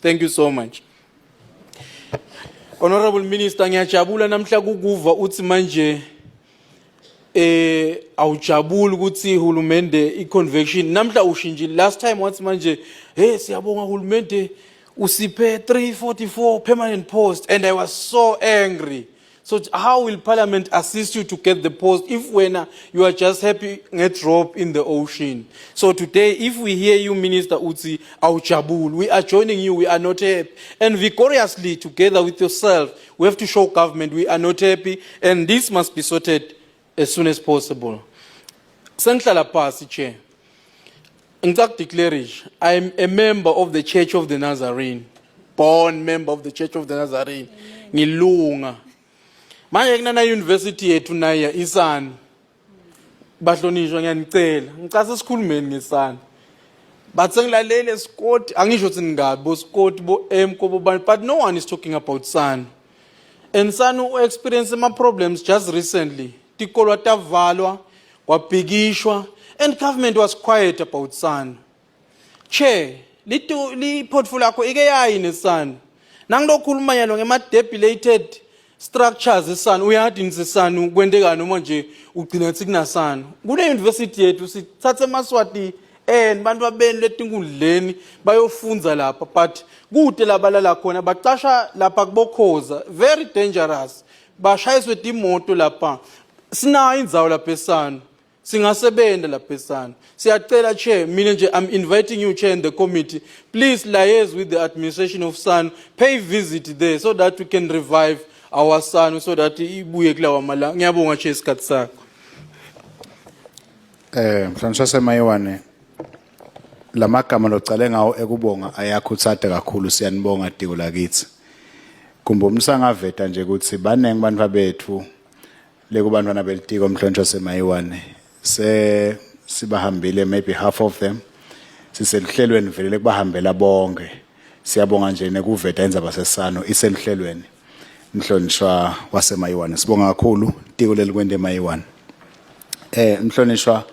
Thank you so much. Honorable Minister, ngiyajabula namhla kukuva uthi manje awujabuli ukuthi uhulumende i-convention namhla ushintshile. Last time wathi manje, "Hey, siyabonga hulumende, usiphe 344 permanent post," and I was so angry. So how will parliament assist you to get the post if when you are just happy nge-drop in the ocean? So today, if we hear you, Minister, uthi awujabuli, we are joining you. We are not happy, and vigorously, together with yourself, we have to show government we are not happy and this must be sorted as soon as possible. Sengihlala phasi, Chair. Ngicela declare, I'm a member of the Church of the Nazarene, born member of the Church of the Nazarene. Ngilunga manje kunana university yethu naye iSANU. Bahlonishwa, ngiyanicela, ngicela sikhulumeni ngeSANU. But sengilalele Scott, angisho ukuthi ningabi bo Scott, bo M bo bani, but no one is talking about SANU, and SANU experience ama problems just recently. Tikolwa tavalwa, kwabhikishwa, and government was quiet about SANU. Chair, litu li portfolio yakho ike yayi neSANU. Nangilokhuluma yalo ngema debilitated structures eSANU, uyadi niseSANU kwenteka noma nje ugcina thi kunaSANU. Kule university yethu sithathe emaSwati and bantu babeni letinkundleni bayofundza lapha, but kude labalala khona, bacasha lapha kubokhoza, very dangerous, bashayiswe timoto lapha. Sinayo indzawo lapha eSANU, singasebenta lapha eSANU. Siyacela, Chair, mina nje I'm inviting you, Chair, and the committee, please liaise with the administration of SANU, pay visit there so that we can revive our SANU, so that ibuye kulawa malanga. Ngiyabonga, Chair, isikhathi sakho. Mhlonishwa Semayiwane, lamagama locale ngawo ekubonga ayakhuthaza kakhulu. Siyanibonga diko lakithi. Kumbe umsangaveta nje ukuthi banengi bantfu bethu lekubantwana belitiko, mhlonishwa Semayiwane, se sibahambile, maybe half of them siseluhlelweni vele lekubahambela bonke. Siyabonga nje nekuveta indzaba seSANU, iseluhlelweni, mhlonishwa waseMayiwane. Sibonga kakhulu tiko lelikwente eMayiwane. Mhlonishwa